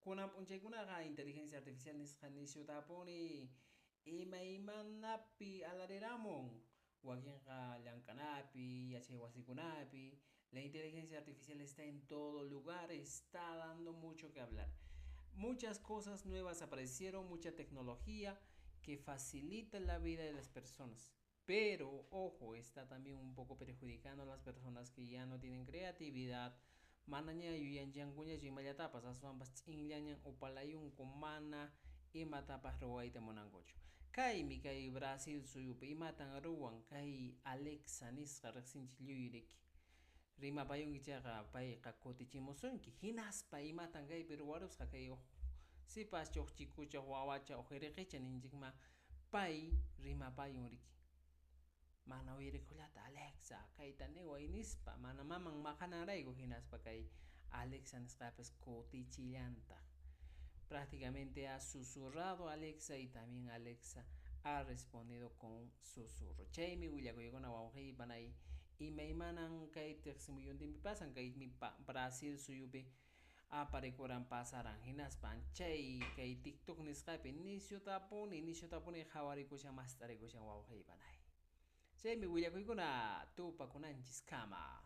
Kunan p'unchaykunaqa inteligencia artificial nisqa nisyutapuni imaymanapi alariramun. Wakinqa llank'anapi, yachay wasikunapi. La inteligencia artificial está en todo lugar, está dando mucho que hablar. Muchas cosas nuevas aparecieron, mucha tecnología que facilita la vida de las personas. Pero, ojo, está también un poco perjudicando a las personas que ya no tienen creatividad, manaña yuyanchankuñachu imallatapas, aswanpas ch'inllañan upalayunku, mana imatapas ruwayta munankuchu. Kaymi kay Brasil suyupi imatan ruwan kay Alexa nisqa riqsinchik lluy riki. Rimapayunki chayqa payqa kutichimusunki. Hinaspa imatan kaypi ruwarusqa kay huk sipascha, huk chikucha, huk wawacha, huk irqicha ninchikma, pay rimapayun riki. Mana uyarikullata Alexa kayta niway nispa, mana maman maqananrayku, hinaspa kay Alexa nisqapis kutichillantaq. Prácticamente ha susurrado Alexa y también Alexa ha respondido con susurro. Chaymi willakuykuna wawqiy panay imaymanan kay tiqsimuyuntinpi pasan, kaymi Brasil suyupi aparikuran pasaran, hinaspa chay kay TikTok nisqapi nisyutapuni nisyutapuni qhawarikushan mast'arikushan wawqiy panay. Chaymi willakuykuna tupakunanchis kama.